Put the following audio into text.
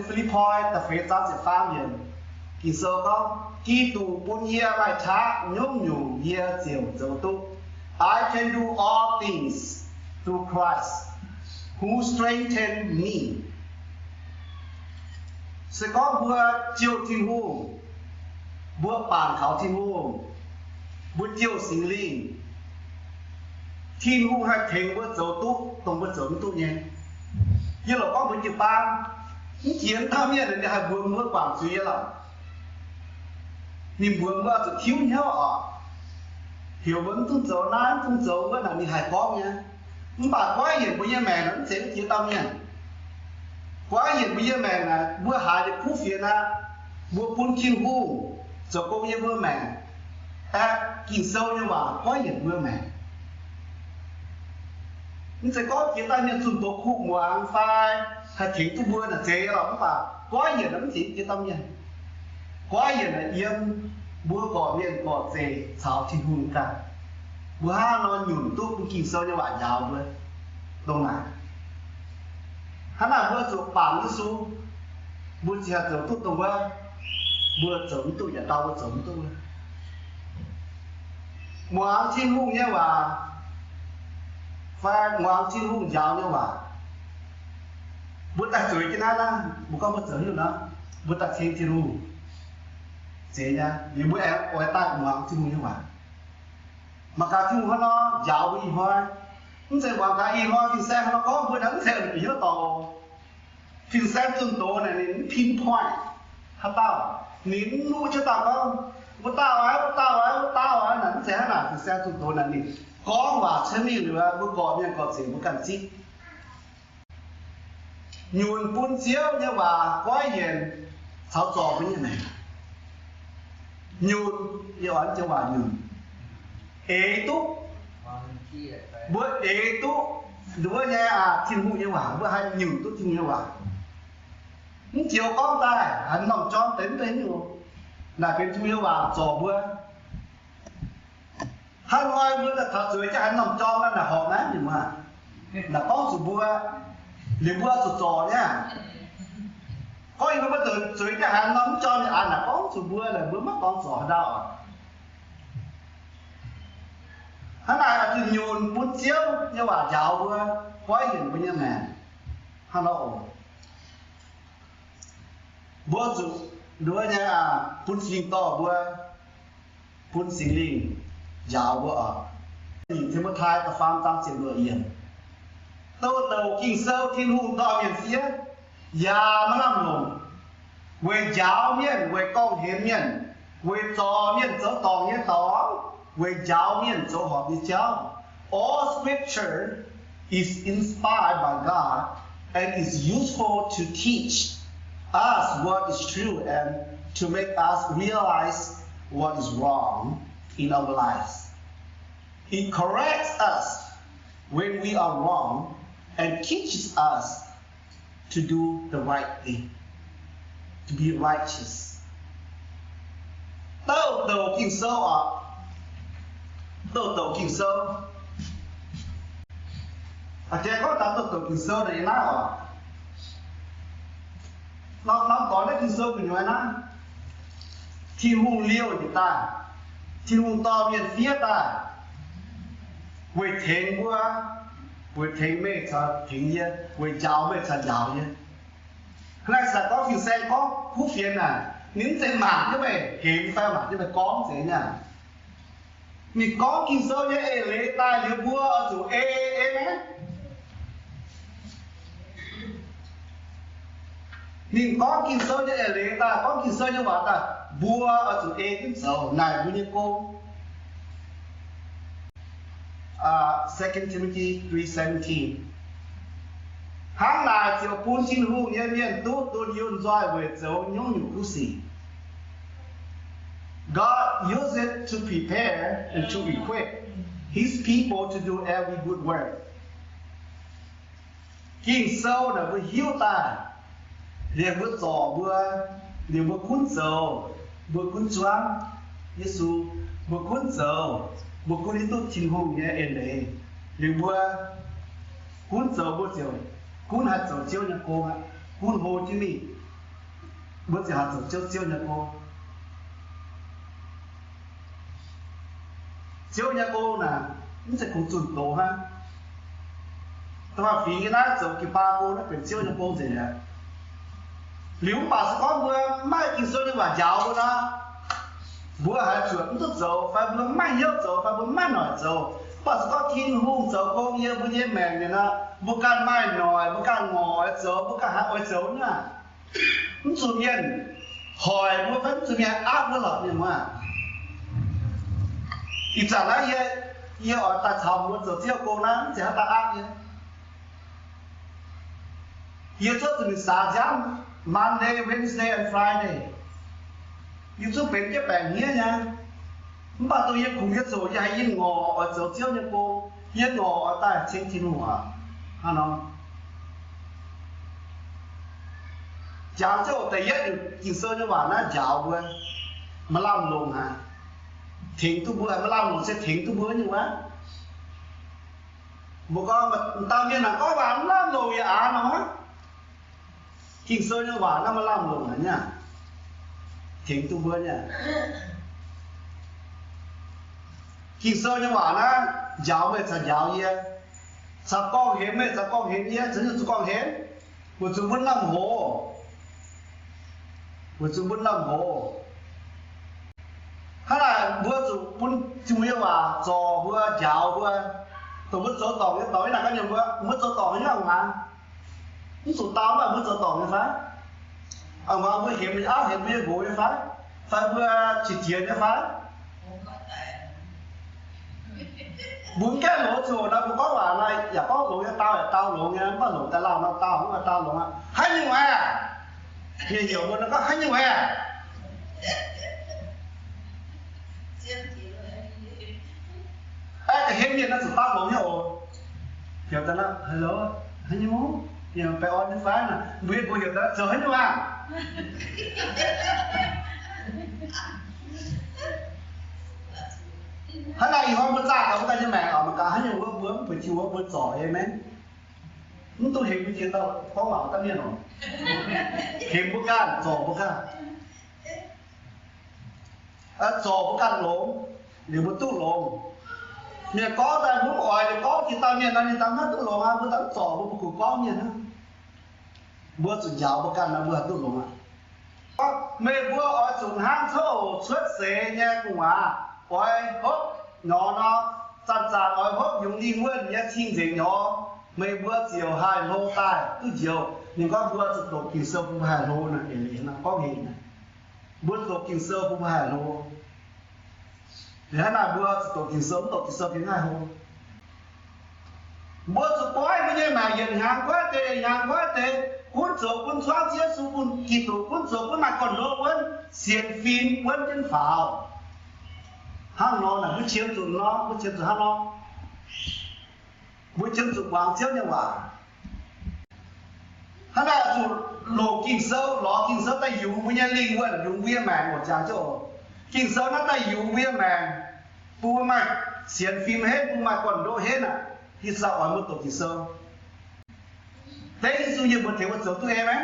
Fi^lipv^poi da'feix zaang ziepc faam yiemc, Ging-Sou gorngv, Giduc bun yie maaih qaqv nyungc-nyungc yie ziouc zoux duqv. I can do all things through Christ who strengthens me. Se gorngv mbuo jouh Tin-Hungh, mbuo bangc kaux Tin-Hungh, mbuo jouh Singx Lingh, Tin-Hungh haih tengx mbuo zoux duqv dongh mbuo zoux mv duqv nyei. Yie lorqc gorngv mbuo jiu-baang, mv jiex dauh mienh ninh haih mbuox mbuo guangc zuiz nyei lorqc. Ninh mbuox mbuo zuqc tiuv hnyouv oc. Heuc mbuo mv dungx zoux naaiv, mv dungx zoux wuov naaic, ninh haih gorngv nyei. Mv baac goiv yienc mbuo nyei maengc mv zeiz mv jiex dauh mienh. Goiv yienc mbuo nyei maengc naaic, mbuo haiz ninh kuv fienx aqv, mbuo bun Tin-Hungh zoux gong yiem mbuo maengc. Aeqv, Ging-Sou nyei waac goiv yienc mbuo maengc. Mv zeiz gorngv jiex daaih mienh zunh doz kuh muangx fai haih tengx duqv mbuo naaic zeiz lorqc, mv baac goiv yienc mv zeiz jiex dauh mienh. Goiv yienc yiem mbuo gorqv-mienh gorqv-zeic caux Tin-Hungh ganh. Mbuo hnangv nor nyunc duqv bun Ging-Sou nyei waac njaaux mbuo dongh naaic. Hnangv naaic mbuo zuqc bangc Yesu, mbuo ziouc haih zoux duqv dongh wuov. Mbuo zoux mv duqv yaac dau mbuo zoux mv duqv wuov. Muangx Tin-Hungh nyei waac fai muangx Tin-Hungh njaaux nyei waac, mbuo daaih zueiz jienv naaiv naaiv, mbuo gorngv mbuo zoux nyungc nor, mbuo daaih ceng Tin-Hungh. Zeiz nyei, liuz mbuo aengx oix daaih muangx Tin-Hungh nyei waac. Mangc gaax Tin-Hungh hnangv nor njaaux mbuo ih hnoi. Mv zeiz mangc gaax ih hnoi fin-saeng hnangv nor gorngv mbuo naaic mv zeiz bieqc hnyouv dorngx. Fin-saeng zunh doz naaic ninh mv pinpoint haaix dauh, ninh mv nuqv jienv dauh gorngv, wuov dauh aqv, wuov dauh aqv, wuov dauh aqv naaic, mv zeiz hnangv naaic. Fin-saeng zunh doz naaic ninh gorngv waac cuotv mingh liuz, mbuo gorqv-mienh gorqv-zeic mbuo ganh zipv. Nyunc bun Ziouv nyei waac goiv yienc caux zorc mbuo nyei maengc. Nyunc, yie oix joux waac nyunc, eix duqv. Mbuo eix duqv nduov nyei aqv, Tin-Hungh nyei waac, mbuo haih nyunc duqv Tin-Hungh nyei waac. Mv joux gorngv daaih haaix norm jorm deix mv deix nyunc, naaic benx Tin-Hungh nyei waac zorc mbuo. Hnangv hnoi mbuo daaih taux zueiz jienv haaix norm jorm naaic, naaic horpc naaiv nyunc aqv, naaic gorngv zuqc mbuo, liuz mbuo zuqc zorc nyei aqv. Gorngv yie mbuo zueiz jienv haaix norm mv jorm nyei aqv, naaic gorngv zuqc mbuo, naaic mbuo maiv gorngv zorc haaix ndau oc. Hnangv naaic oix zuqc nyunc bun Ziouv nyei waac njaaux mbuo, goiv yienc mbuo nyei maengc. Hnangv nor oc. Mbuo zuqc nduov nyei aqv, bun Singx dorh mbuo, bun Singx Lingh njaaux mbuo oc. Timotai da'faam zaang ziepc luoqc yiemc. Douc douc Ging-Sou Tin-Hungh dorh mienh fiev, yaac maaih lamh longc, weic njaaux mienh, weic gorngv-hemx mienh, weic zorc mienh zoux dorngc nyei dorngx, weic njaaux mienh zoux horpc nyei jauv. All scripture is inspired by God and is useful to teach us what is true and to make us realize what is wrong in our lives. It corrects us when we are wrong and teaches us to do the right thing, to be righteous. Douc douc Ging-Sou oc, douc douc Ging-Sou. A'jang gorngv taux douc douc Ging-Sou naaiv oc. Norm-norm dorngx naaiv Ging-Sou gu'nyuoz naaiv, Tin-Hungh liouh njiec daaih, Tin-Hungh dorh mienh fiev daaih, weic tengx mbuo, weic tengx meih caux tengx yie, weic njaaux meih caux njaaux yie. Hnangv naaic se gorngv fin-saeng gorngv kuv fienx naaic, ninh mv zeiz mangc jienv meih hemx fai mangc jienv meih gorngv zeiz nyei. Ninh gorngv Ging-Sou nyei eix leiz daaih liuz mbuo oix zuqc ei ei naaiv. Ninh gorngv Ging-Sou nyei eix leiz daaih, gorngv Ging-Sou nyei waac daaih, mbuo oix zuqc ei gunv zoux naaic mbuo nyei gong. Second Timothy three seventeen. Hnangv naaic ziouc bun Tin-Hungh nyei mienh duqv dunh yunh nzoih weic zoux nyungc-nyungc kuv sic. God uses it to prepare and to equip His people to do every good work. Ging-Sou naaic mbuo hiuv daaih, liemh mbuo zorc mbuo, liemh mbuo gunv zoux, mbuo gunv zuangv Yesu, mbuo gunv zoux, mbuo gunv hiuv duqv Tin-Hungh nyei eix leiz, liemh mbuo gunv zoux mbuo ziouc gunv haih zoux Ziouv nyei gong aqv, gunv hlo jienv mingh. Mbuo ziouc haih zoux Ziouv, Ziouv nyei gong. Ziouv nyei gong naaic, mv zeiz kungx zunh doz hnangv. Da'faanh fingx nyei naaiv zoux jiu-baang gong naaiv benx Ziouv nyei gong nzengc mi'aqv. Liuz mv baac se gorngv mbuo maiv Ging-Sou nyei waac njaaux mbuo nor, mbuo haiz zuotc mv duqv zoux fai mbuo maiv hnyouv zoux fai mbuo maiv noic zoux, mv baac se gorngv Tin-Hungh zoux gong yiem mbuo nyei maengc mi'aqv nor, mbuo ganh maaih noic, mbuo ganh ngorc oix zoux, mbuo ganh haiz oix zoux nyei aqv. Mv zuqc mienh hoic mbuo fai mv zuqc mienh aapv mbuo lorqc, mienh muoz. Ih zanc naaiv yie, yie oix daaih caux mbuo zoux Ziouv gong naaiv, mv zeiz haaix dauh aapv yie. Yie zuqc zuqc mingh saax nziaamv, Monday, Wednesday and Friday. Yie zuqc benx jienv baengc hniev nyei. Mv baac dongh yie kungx yie zoqc, yie haiz yie ngorc oix zoux Ziouv nyei gong, yie ngorc oix daaih ceng Tin-Hungh waac. Hnangv nor, jangx jienv oc, da'yietv nyungc Ging-Sou nyei waac naaiv njaaux mbuo, maaih lamh longc haic, tengx duqv mbuo, maaih lamh longc se tengx duqv mbuo nyei wuov. Mbuo gorngv dauh mienh naaic gorngv waac mv lamh longc yaac aav nor, Ging-Sou nyei waac naaiv maaih lamh longc haic nyei, tengx duqv mbuo nyei. Ging-Sou nyei waac naaiv njaaux meih caux njaaux yie, caux gorngv-hemx meih caux gorngv-hemx yie, caux nyungc zuqc gorngv-hemx, weic zuqc mbuo lamh hoc, weic zuqc mbuo lamh hoc. Hnangv naaic mbuo zuqc bun Ziouv nyei waac zorc mbuo, njaaux mbuo, dongh mbuo zoux dorngc nyei dorngx. Ih naaic ganh nyungc mbuo, mbuo zoux dorngc nyei hnangv haaix? Mv zuqc dau mv baac mbuo zoux dorngc nyei fai? A'hneiv mbuo hemx auv hemx mbuo nyei nqox nyei fai? Fai mbuo qiex jiez nyei fai? Mbuo mv gaengh longx ziouc nor, mbuo gorngv waac naaic yaac gorngv longx nyei, dau yaac dau longx nyei, mv baac longc daaih lauh nor dau, mv baac dau longx aqv. Haaix nyungc aeqv, mienh heuc mbuo nor gorngv haaix nyungc aeqv. Aeqv, ga'hlen mienh naaiv zuqc dau longx nyei oc. Heuc daaih nor, hello, haaix nyungc? Yiem baengh orn nyei fai naaic? Mbuo nyei nqox heuc daaih nor, zoux haaix nyungc aah? Hnangv naaic ih hnoi mbuo zaah taux mbuo ganh nyei maengc oc, mangc gaax haaix nyungc wuov mbuo mv buatc Tin-Hungh wuov mbuo zorc nyei maiv? Mv dungx hemx mbuo jiex dauh gorngv waac daaih mienh oc. Hemx mbuo ganh, zorc mbuo ganh. Zorc mbuo ganh longx, liuz mbuo duqv longx. Mienh gorngv daaih mbuo mv oix liuz gorngv jiex dauh mienh nor, ninh daaih maiv duqv longx aqv, mbuo daaih mv zorc mbuo, mbuo kungx gorngv mienh hnangv. Mbuo zuqc njaaux mbuo ganh nor, mbuo haih duqv longx aqv. Meih mbuo oix zuqc hnangv coqv cuotv seix nyei gu'nguaaz, oix hopv nyorx nor, zanc-zanc oix hopv yungz lingh wuonh nyei cing-nzengc nyorx, meih mbuo ziouc haih hlo daaih duqv njoux. Ninh gorngv mbuo zuqc doqc Ging-Sou bun mbuo haih hlo naaic, eix leiz hnangv gorngv hec naaic, mbuo zuqc doqc Ging-Sou bun mbuo haih hlo. Hnangv naaic mbuo zuqc doqc Ging-Sou, mv doqc Ging-Sou fih hnangv haih hlo. Mbuo zuqc goiv mbuo nyei maengc yietc hnyangx goiv deix, yietc hnyangx goiv deix, gunv zoux gunv cuangv Ziouv Yesu, bun Giduc, gunv zoux gunv maaih gorn-ndoqv wuonv, sienx fim wuonv jienv faaux. Hnangv nor naaic mbuo qiemx zuqc nor, mbuo qiemx zuqc hnangv nor. Mbuo qiemx zuqc muangx Ziouv nyei waac. Hnangv naaic zuqc longc Ging-Sou, lorz Ging-Sou daaih yungz mbuo nyei lingh wuonh, yungz mbuo nyei maengc oc, jangx jienv oc. Ging-Sou naaiv daaih yungz mbuo nyei maengc, bun mbuo maaih sienx fim henv, bun mbuo maaih gorn-ndoqv henv aqv. Ih zanc oix mbuo doqc Ging-Sou. Dengv Yesu nyei mbuox tengx mbuo zoux duqv, aamen.